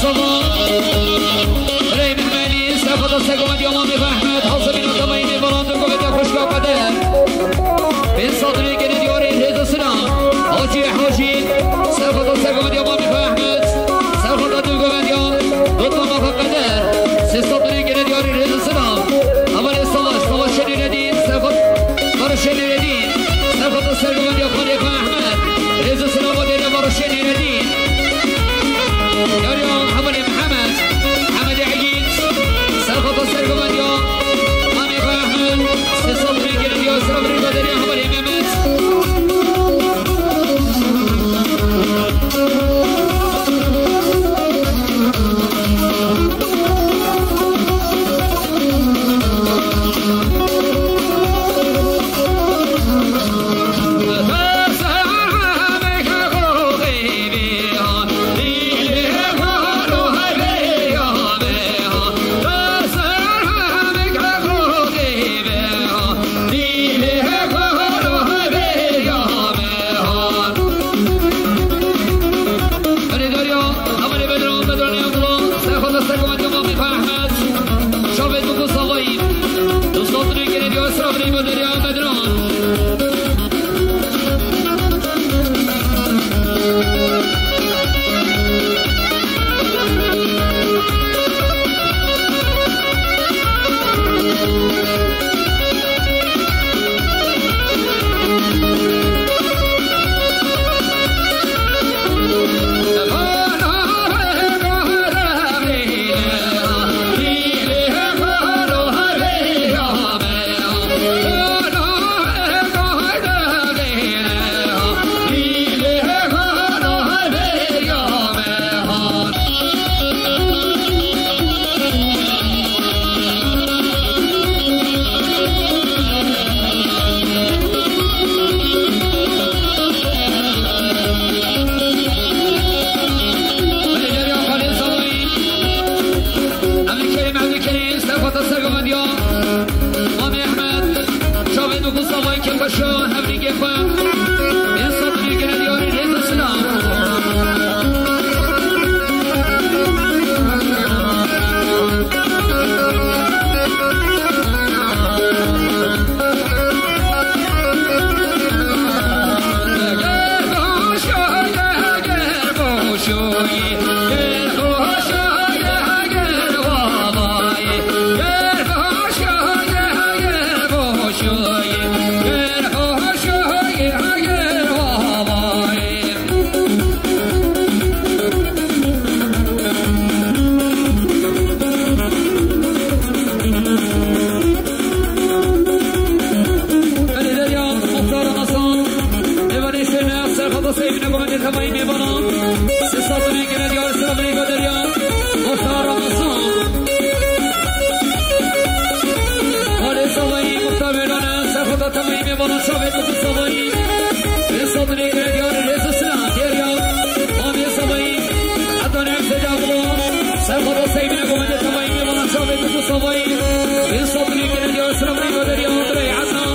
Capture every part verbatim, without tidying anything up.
Sava. Rey Mehmedî, serxweda sergovendiya Mamê Ehmed, hazir bîne temayî mêvanan di govediya xweşka Qeder. Bin Sadrê gene diyarê rêzisina. Hacî Hacî, serxweda sergovendiya Mamê Ehmed, serxweda di govendiya Dotmama Qeder. Sê Sadrê gene diyarê rêzisina. Hevalê Savaş, Savaş Şenêredî, serxweda Barış Şenêredî, serxweda sergovendiya Xalê Ehmed. Rêzisina Qederê Barış Şenêredî. Yariya Hevalê Mihemed, Hemedê Egîd, serxweda sergovendiya Mamê Ehmed, sê sed rêgirê diya sira birî Qederê Hevalê Mehmet. Rêdariya, hevalê Bedran, Bedranê Abdullah, serxweda sergovendiya Mamê Ehmed, çavê Dûk û Savayî, du sed rêgirê diya sira birî Qederê Bedran. Em ê kerê, em ê kerê, serxweda sergovendiya Mamê Ehmed, çavê Dûk û Savayî kêfxweşa hevnîgê xwe. Ên sed rêgirê diyarê rêzisina. Belediyeya Muhtar Ramazan, mêvanê şêne, serxweda seyvîne govendê temayî mêvanan. Sê sed rêgirê diya sira birî Qederê Muhtar Ramazan. Xalê Savayî, muxtar wêrane, serxweda temayî mêvanan, çavê Dûk û Savayî. Sê sed rêgirê diyarê rêzisina, diyariya Mamê Savayî. Heta ne em zêde Abdullah, serxweda seyvîne govendê temayî mêvanan, çavê Dûk û Savayî. Ên sed rêgirê diya sira birî Qederê Adrey Ednan.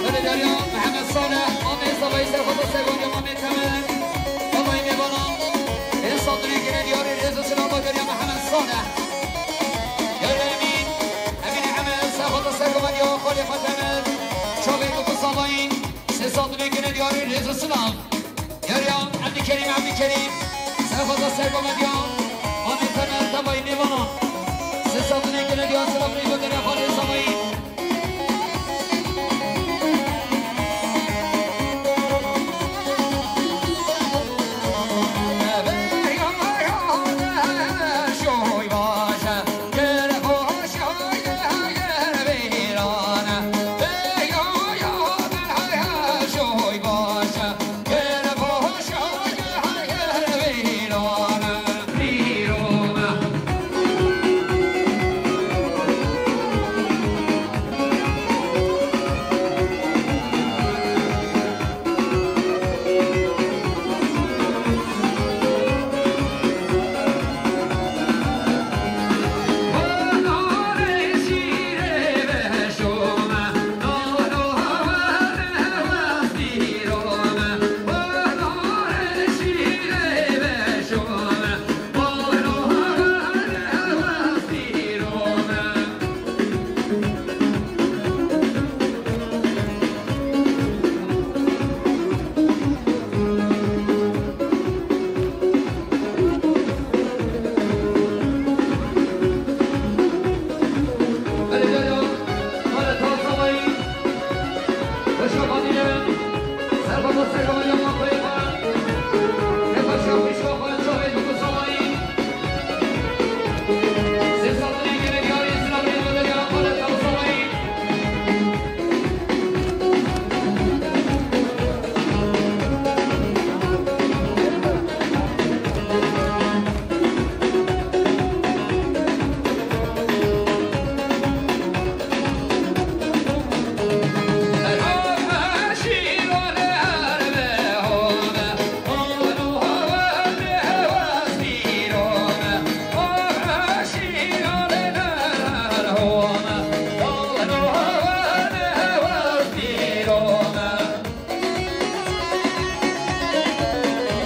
Belediye Mihemed Salih, Amê Zavayî Serxweza Sergonya, Amê Temel, Zavayî Mêvana, Ê Sadrî Gine Diyarî Rêz û Silav Belediye Mihemed Salih. Gel Emîn, Emîn Emed, Serxweza Sergonya, Xalê Xwe Temel, Çavê Kuku Zavayî, Sê Sadrî Gine Diyarî Rêz û Silav. Yariya Ebdîkerîm, Ebdîkerîm, Serxweza Sergonya, Amê Temel, Zavayî Mêvana, Sê Sadrî Gine Diyarî Silav Rêz û Derya Xalê Zavayî.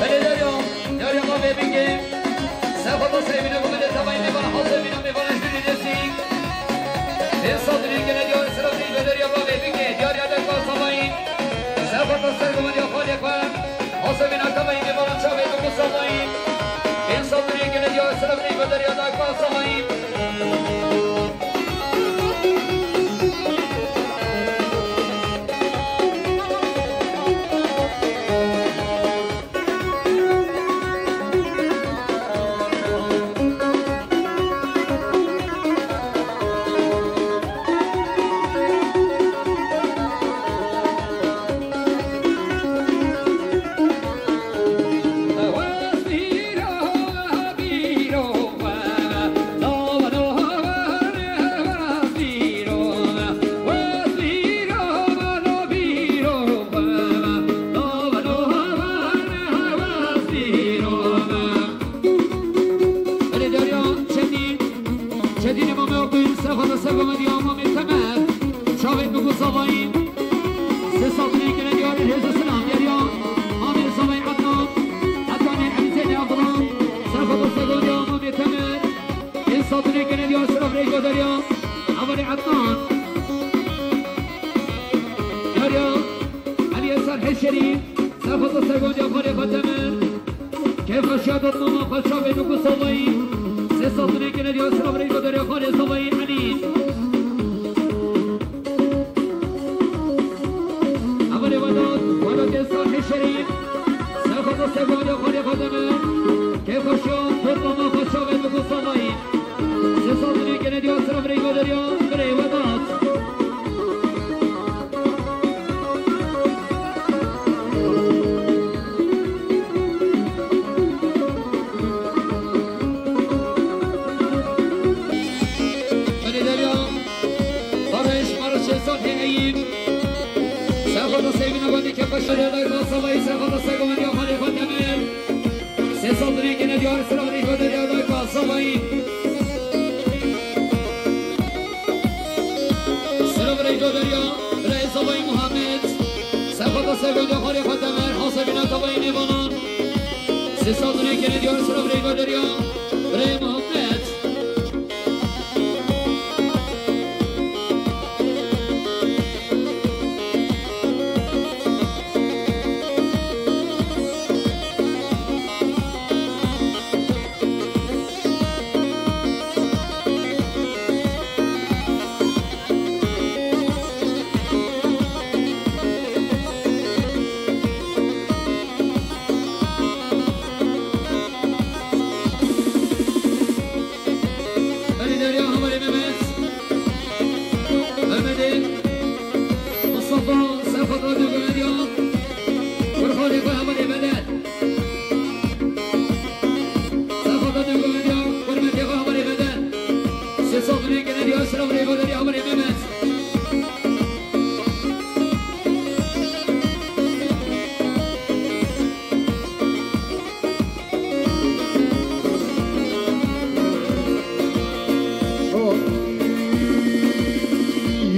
Belê Derya, Derya ma vê bingê. Serxweza Serê Mîna, Mîna Tevayî, Mêvana Hazê Mîna, Mêvana Jûrî Rêzî. Ê Sadrî Gine Diyarî Silav Rêz û Derya ma vê bingê. Diyarî Adek Basamayî. Serxweza Sergonya Xalê Xwe. Hazê Mîna Tevayî, Mêvana Çavê Kuku Zavayî. Ê Sadrî Gine Diyarî Silav Rêz û Derya Adek Basamayî. Komediya Mamê Temer, çavên min ku zavayî. Sê sal dinê kene diyar, hêz û silam geriya. Mamê zavayî Ednan, Ednanê Elîzê ne Abdullah. Serxwe dostê komediya Mamê Temer. Hêz sal dinê kene diyar, silam rêka deriya. Avalê Ednan. Deriya, Elî Eser Heşerî. Serxwe dostê komediya Xalê Xwe Temer. Kêfxweşiya dotmama xwe çavê min ku zavayî. Sê sal dinê kene diyar, silam rêka deriya Xalê zavayî Elî. Avalê Vedat, Vedatê Sahê Şerîf. Serxwe dostê komediya Xalê Xwe Temer. Kêfxweşiya dotmama xwe çavê min ku zavayî. Sê sal dinê kene diyar, silam rêka deriya birê Vedat. Belê deriya, barış, barış, Sahê Eyîp. Serxwe dostê komediya Xalê Xwe Temer. Sê sal dinê kene diyar, silam rêka deriya dayka zavayî. Silam rêka deriya, birê zavayî Muhammed. Serxwe dostê komediya Xalê Xwe Temer, hasebîna tavayî nêvanan. Sê sal dinê kene diyar, silam rêka deriya, birê Muhammed. Belê deriya, hevalê Mehmet. Mehmetê Mustafa, Serxwe Radyo Komediya. Kurxalê xwe hevalê Bedel. Serxwe Radyo Komediya, hurmetê xwe hevalê Bedel. Sê sal dinê kene diyar, silam rêka deriya hevalê Mehmet.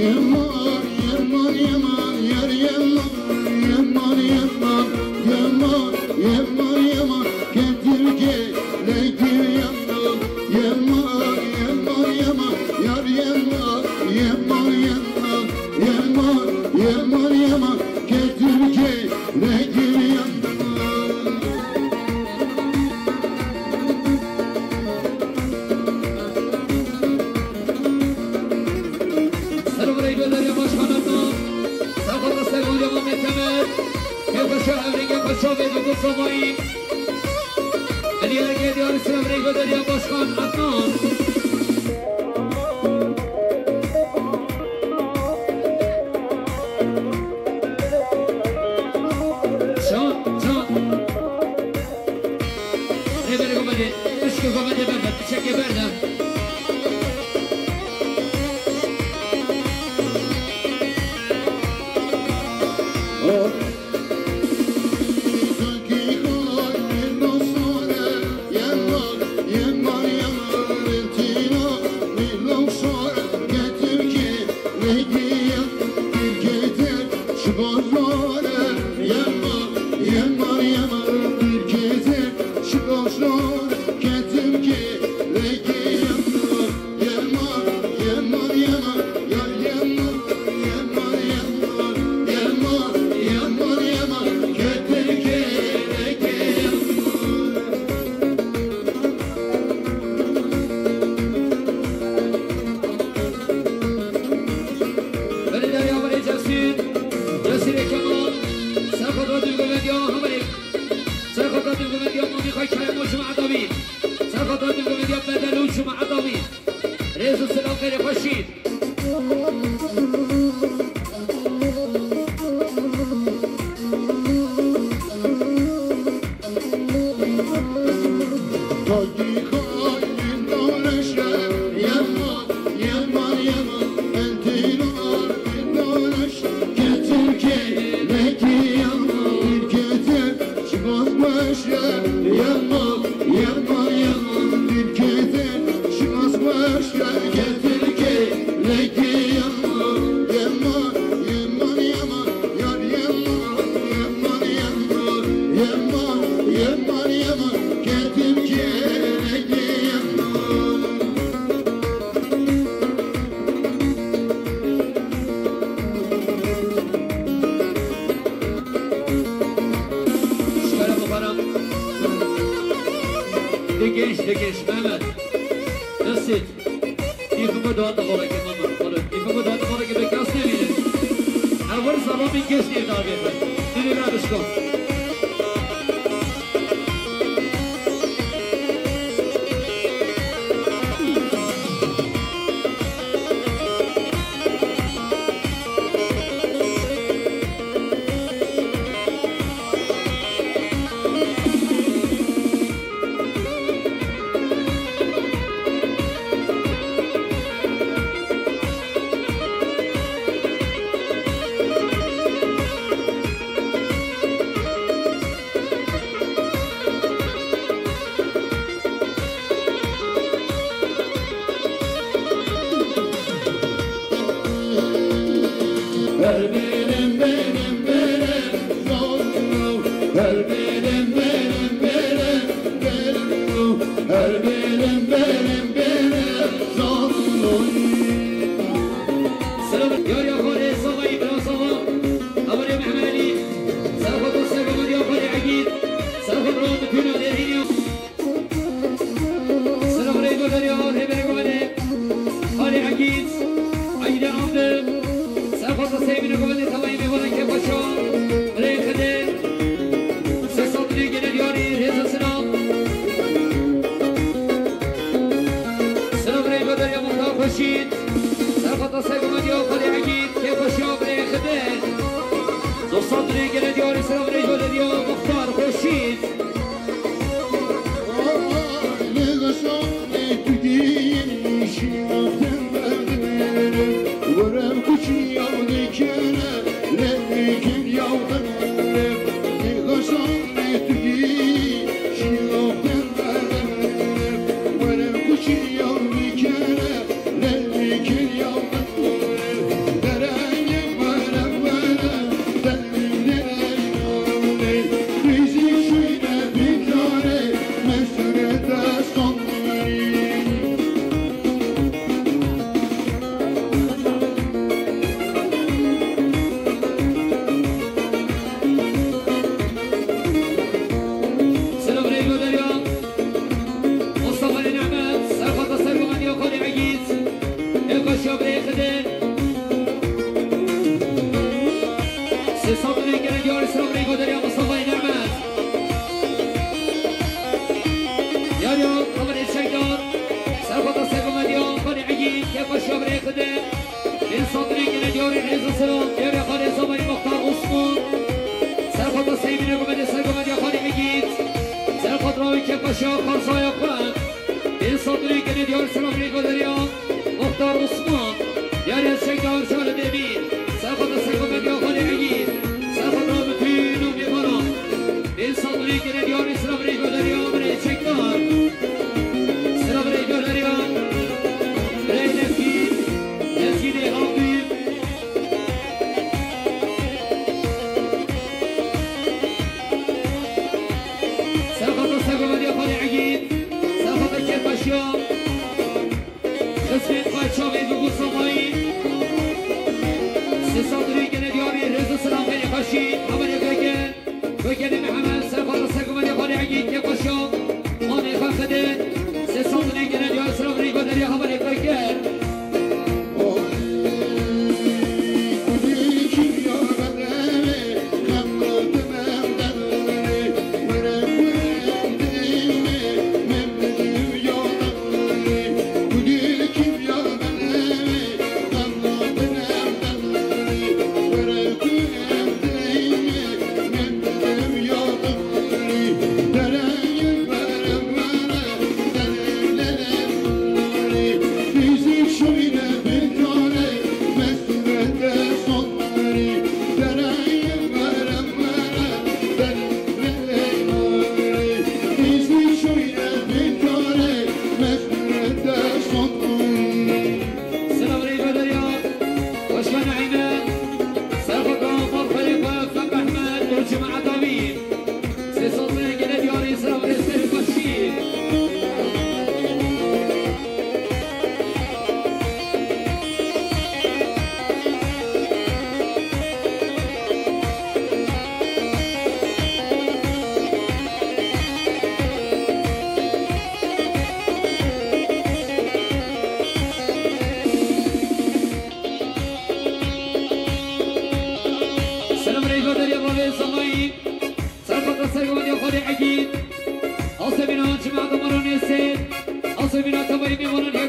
Yeman, yeman, yeman, yar yeman, yeman, yeman, yeman, yeman, yeman, yeman, getirge, legir yeman, yeman, yeman, yeman, yar yeman, yeman, yeman, yeman, yeman, yeman, getirge, legir yeman. Selam reydo derya başkanına. Sabah da selam ya Mehmet Temel. Kevkaşa evren kevkaşa ve dokuz samayı. Eliyer geliyor selam reydo derya başkan Adnan. Can, can. Rêberê Komedê, pişkê Komedê berde, piçekê berde. Belê derya, belê Cesîr, Cesîrê Kemal, Serxwe Radyo Komediya, hevalê. Serxwe Radyo Komediya, mamî xwe Kayemo Cuma Edawî. Serxwe Radyo Komediya, Bedel û Cuma Edawî. Rêz û silam, xêrê xweşî. Te genç, te genç, Mehmet. Nasıl? Keyfime doğan da bana ki, Mehmet. Keyfime doğan da bana ki, ben gaz ne bileyim? Evvel zaman bin genç diye daha bir. Dili ben aşkım. Her benim, benim, benim, zorlu. Her benim, benim, benim, benim, her benim, benim, benim, zorlu. Selam, yar ya xalê Sava, Îbra Sava, Abalê Mehmed Elî, Serxwet Sego, Medya xalê Egîd, Serxwet Ram, Pîna Derînî. Selam rêgo derya, hêberê gumenê. Xalê Egîd, Egîdê Amdim. Serxwet Seyvînê gumenê tevayî mêvanê kêfxweşa. Rê Xidê. Sê sed lî gele diyarî, rêz û selam. Selam rêgo derya, Muxtar Xweşît. Serxwet Seyvînê diya, Xalê Egîd, kêfxweşa, rê Xidê. Doxsan lî gele diyarî, selam rêgo derya, Muxtar Xweşît. Selam rêgo derya. Mustafa Elî Mehmet, Serxwet Sego, Medya xalê Egîd. Kêfxweşa, rê Xidê. Sê sed lî gele diyarî, selam rêgo derya, Mustafa Elî Mehmet. Yar ya, hevalê çekdar. Serxwet Sego, Medya xalê Egîd, kêfxweşa, rê Xidê. Pênc sed lî gele diyarî, rêz û selam. Diyarê xalê Sava, Î Muxtar Osman. Serxwet Seyvînê gumenê, Sego, Medya xalê Egîd. Serxwet Ram, kêfxweşa, xalsaya xwe. Pênc sed lî gele diyarî, selam rêgo derya. Muxtar Osman, yar ya çekdar, Şalê Demîr, Serxwet Sego, Medya xalê Egîd, Serxwet Ram, Pîna û mêvanan. Pênc sed lî gele diyarî, selam rêgo derya, birê çekdar. Selam rêgo derya, birê Lezgî, Lezgînê Amdî. Serxwet Sego, Medya xalê Egîd, Serxwet kêfxweşa. Xizmêt xwe çavê bibû Savayî. Sê sed lî gele diyarî, rêz û selam, xeyrê xweşî, hevalê Goger. Gogerê Mihemed, Serxwet Sego, Medya xalê Egîd, kêfxweşa. Manê xwe Xidê. Sê sed lî gele diyarî, selam rêgo derya, hevalê Goger.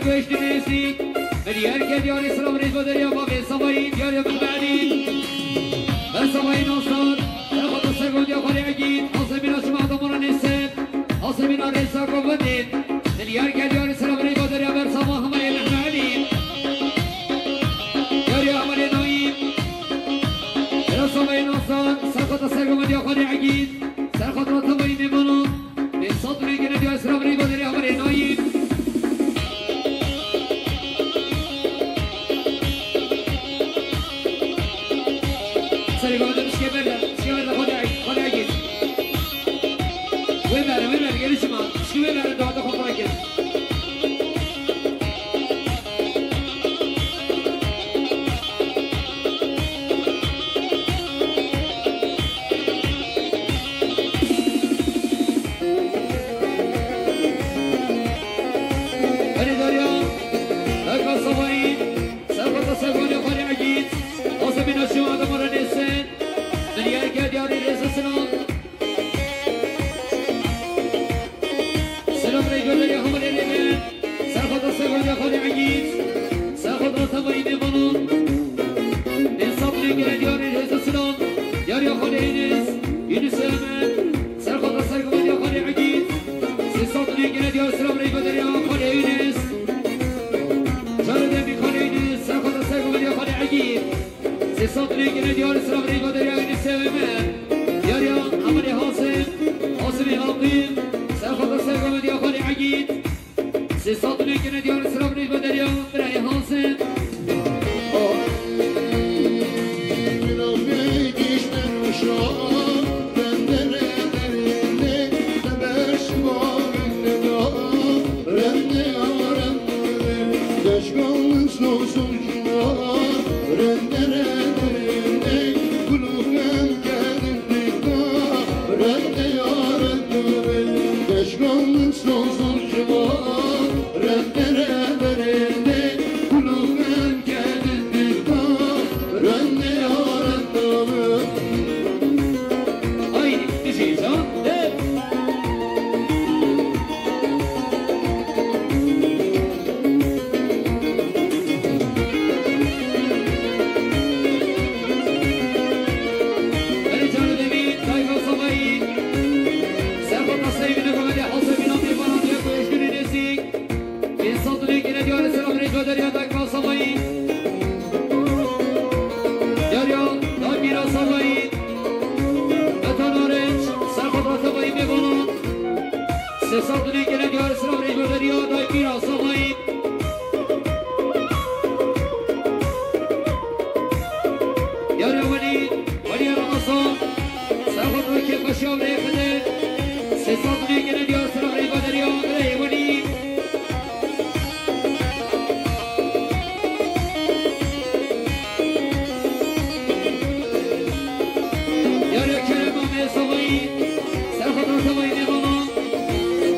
Beşli Nêzî, Milyar Kediyarî, selam rêz ve derya bavê Savayî, diyarê Mehmedî. Ber Savayî Nasar, Serxota Sergondiya Xalê Egîd, Azemîn Aşim Adamona Nêse, Azemîn Arêsa Govendî, Milyar Kediyarî, selam rêz ve derya ber Sava Hamayê Mehmedî. Diyarê Hamayê Nayî, Ber Savayî Nasar, Serxota Sergondiya Xalê Egîd, Serxota Tavayî Mêmana, Bin sat bin gene diyor sıra bırayı baderi haber enayi. Sarı gavada bir şey verdi. Bir şey verdi. Hadi, hadi git. Ve ver, ve ver. Gelişim al. Bir şey ver. Daha da kontrol et. Erê Derya, Erkan Savayî, Serxota Sergonê Xalê Egîd, Azemîna Şiwa Adamara Nêsin, Milyar Kediyarî Rêzê Sinan. Selam rê gönderî hamirê rê bin. Serxota Sergonê Xalê Egîd, Serxota Tavayî Mêvanan. Bin sat rê gene diyarî Rêzê Sinan, diyarî Xalê Yunus, Yunus Emin. Serxota Sergonê Xalê Egîd, sê sat rê gene diyar selam rê gönderî Xalê Yunus. Çarê demî Xalê Yunus, Serxota Sergonê Xalê Egîd. Sê sat lê gene diyar selam rê va derya Yunus Emin. Diyar ya Amirê Hasim, Hasimê Aqîl, Serxota Sergomê diya Xalê Egîd. Sê sat lê gene diyar selam rê va derya Birayê Hasim. Haydi, düşün, tamam. Erê canê devî, dayka Savayî, Serxota Seyvî, Nikomelê Hasebî, Namê Baran, Diyar Koyeşgirî Nêzî, Bin sat lê gene diyarê selam rê va derya dayka Savayî. Diyar ya, dayka Savayî. Metan Arenç, Serxota Savayî Mêvanan. Sê sat lê gene diyar selam rê va derya dayka Savayî. Diyar ya Welî, Welî ya Ramazan. Serxota Kêfxweşiya Birayê Xidir. Sê sat lê gene diyar selam rê va derya Birayê Welî. Diyarê Kerem Amê Savayî, Serxota Savayî Mêvanan.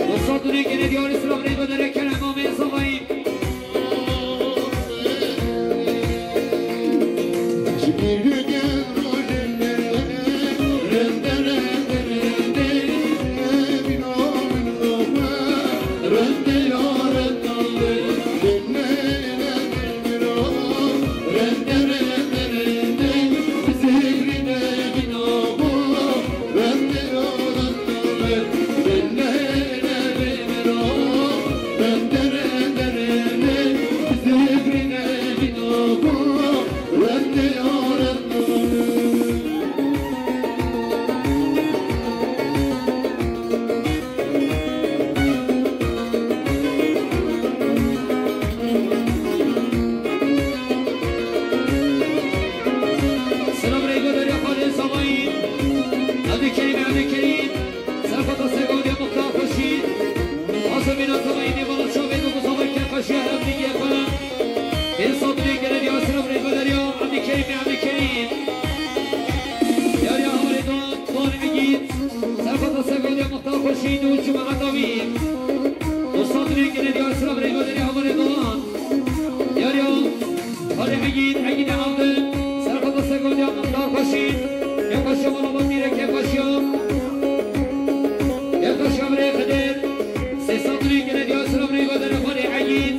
Dostat lê gene diyarê selam rê va derya Kerem Amê Savayî. Selam rê va derya Xalê Savayî. Evdî Kerîm, evdî Kerîm. Serxota Sergonê Muxtar Xweşî. Azemîna Savayî, Mêvanan, Çavê Doguzavê Kêfxweşiya hevdî Kêfxwe. Bin sat lê gene diyar selam rê va derya evdî Kerîm, evdî Kerîm. Diyar ya Hamirê Doğan, Doğan Egîd. Serxota Sergonê Muxtar Xweşî, Nûr Cuma Edawî. Dostat lê gene diyar selam rê va derya Hamirê Doğan. Diyar ya Xalê Egîd, Egîd Abdil, Serxota Sergonê Muxtar Xweşî, Kêfxweşiya Mala Bamîre, Kêfxweşiya, Kêfxweşiya Birayê Xidir, sê sat lê gene diyar selam rê va derya Xalê Egîd.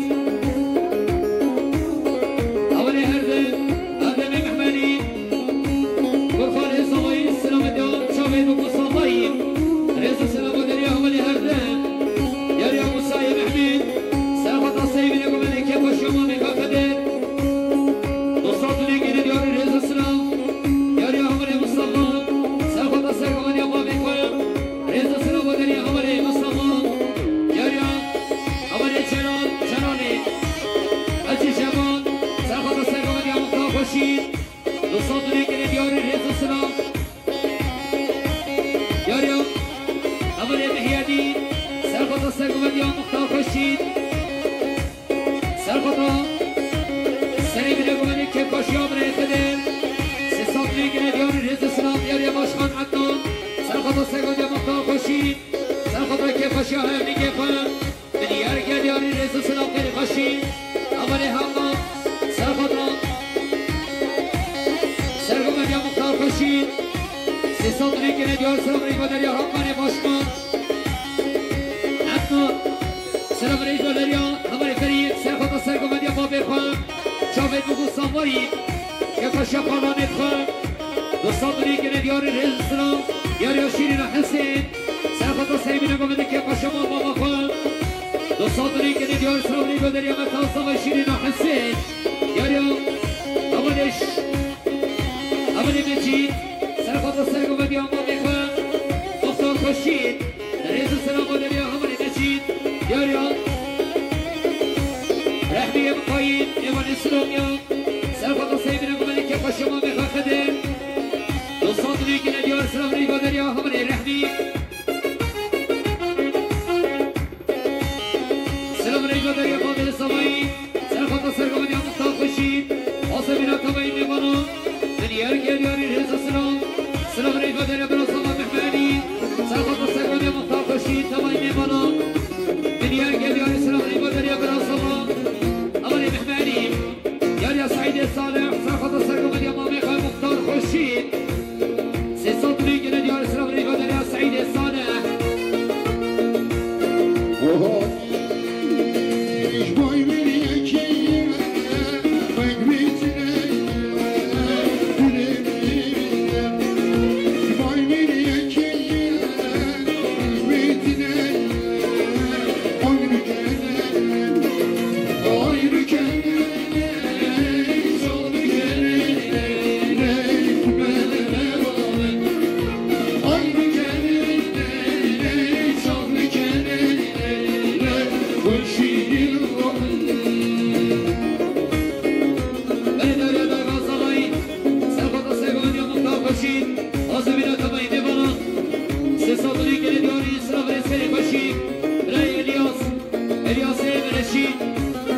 Muxtar Xurşîd. Serxota. Serê bine gumenê kêfxweşiya birayê Xidir. Sê sed lî gine diyarî rêz û silam diyariya Başkan Ednan. Serxota sergotiya Muxtar Xurşîd. Serxota kêfxweşiya hevnîgê xwe. Milyar gel diyarî rêz û silam xêrê xweşî. Amanê hema. Serxota. Sergotiya Muxtar Xurşîd. Sê sed lî gine diyarî silam rêva deriya Hakanê Başkan. Ednan. Silam rêva deriya Hemalê Ferîd, serxota sergovendiya babê xwe, çavên bû Samorî, kêfxweşiya xalanê xwe, dostan birî gine diyarî rêz û silam, diyariya Şîrîna Hisên, serxota serê bîna govendê kêfxweşiya mama xwe, dostan birî gine diyarî silam rêva deriya me ta zavay Şîrîna Hisên, diyariya Hemalê ş-, Hemalê Mecîd, serxota sergovendiya mamê xwe, Muxtar Xurşîd, rêz û selama deriya Hemalê Mecîd, diyariya Rehmiyê Miqayîm, êvanê Silomiya, serxota serê bîna govendê kêfxweşiya mamê xwe Xidir, dostan dilî gine diyar silam rêva deriya Hemalê Rehmî. Silam rêva deriya Babê Savayî, serxota sergovendiya Muxtar Xurşîd, Azemîna Tavayî mêvana, Milyar gel diyarî rêz û silam, silam rêva deriya bira Zama Mehmedî, serxota sergovendiya Muxtar Xurşîd, Tavayî mêvana, Milyar gel diyarî silam rêva deriya bira Zama, Amanê Mehmedî, diyariya Seîdê Salih, serxota sergovendiya mamê xwe Muxtar Xurşîd. Sê sed lî gine diyar silam rêva deriya Seîdê Salih. Sê sed û yek gele diyarî, silav rêzkerê xweşî, birayê Elyas, Elyasê Reşîd,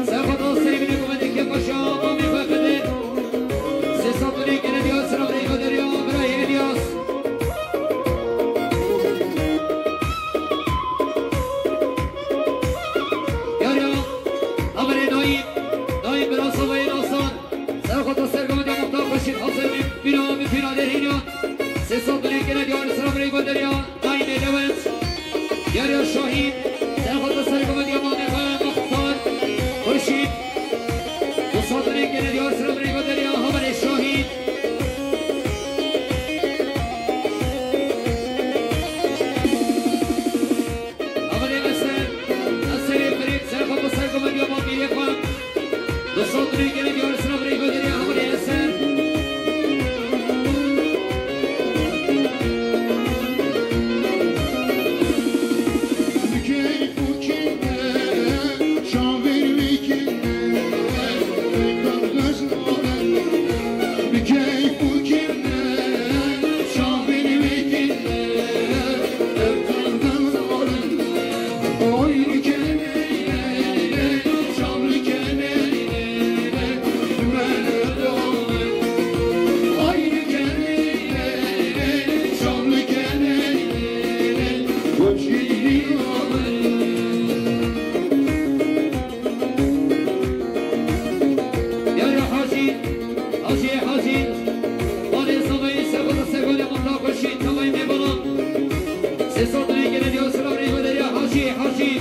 serxota serê bînê govendê kêfxweşa mamê xwe Xidir. Sê sed û yek gele diyar, silav rêva deriya, birayê Elyas. Yariya, amirê Naîm, Naîm bira Savayê Nasar. Serxota sergovendiya Muxtar Xurşîd hazir bîna, bi pîna derhîna. Sê sed û yek gele diyar, silav rêva deriya, Naîmê Lewent. Yariya Şahîn, serxota sergovendiya mamê xwe Muxtar Xurşîd. Du sed û yek gele diyar, silav rêva deriya, Hamerê Şahîn. Amirê Eser, Eserê Firîd, serxota sergovendiya mamê xwe. Du sed û yek gele diyar, silav rêva deriya, Amirê Eser. Yara Hacî, Hacî, Hacî, Balê Zavayî, Serxota Sergolê, Muxtar Xurşîd, Tavayî Mêvanan. Sê sed û yek gele diyar, silav rêva deriya, Hacî, Hacî.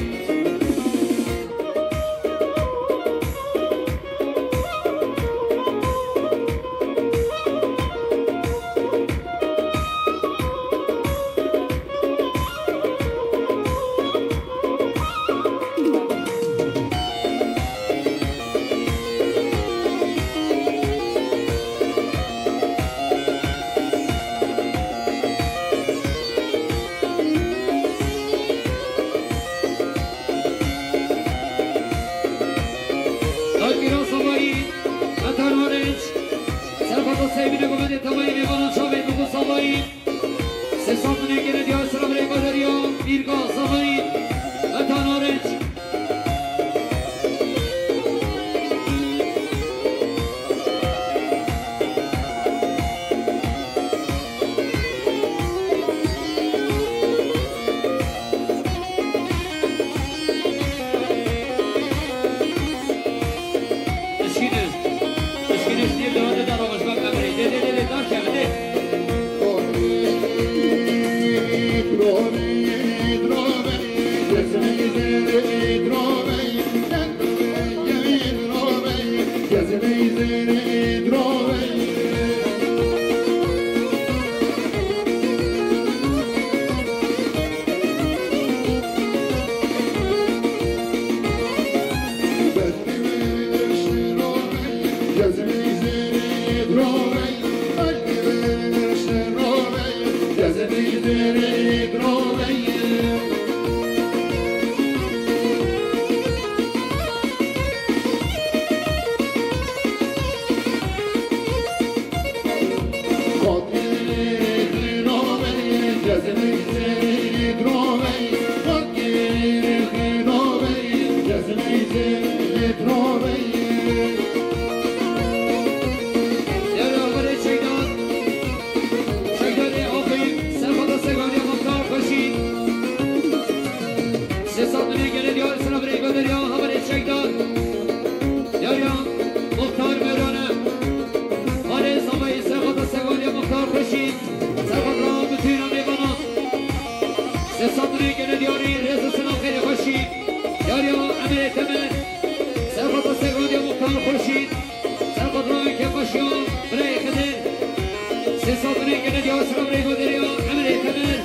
Dayî Mîran Zavayî, Metan Arinç, Serxota Seybînê Govendê Tavayî Mêvanan Çavê Bixû Zavayî. Sê sed û yek gele diyar, silav rêva deriya, Mîrga Zavayî, Metan Arinç. Temer. Serxwata Sergodiya Muxtar Xurşîd. Serxwata Ravî Kefaşiya. Birayê Xidir. Sê sal binê gene diya sira birê Goderiya. Emirê Temer.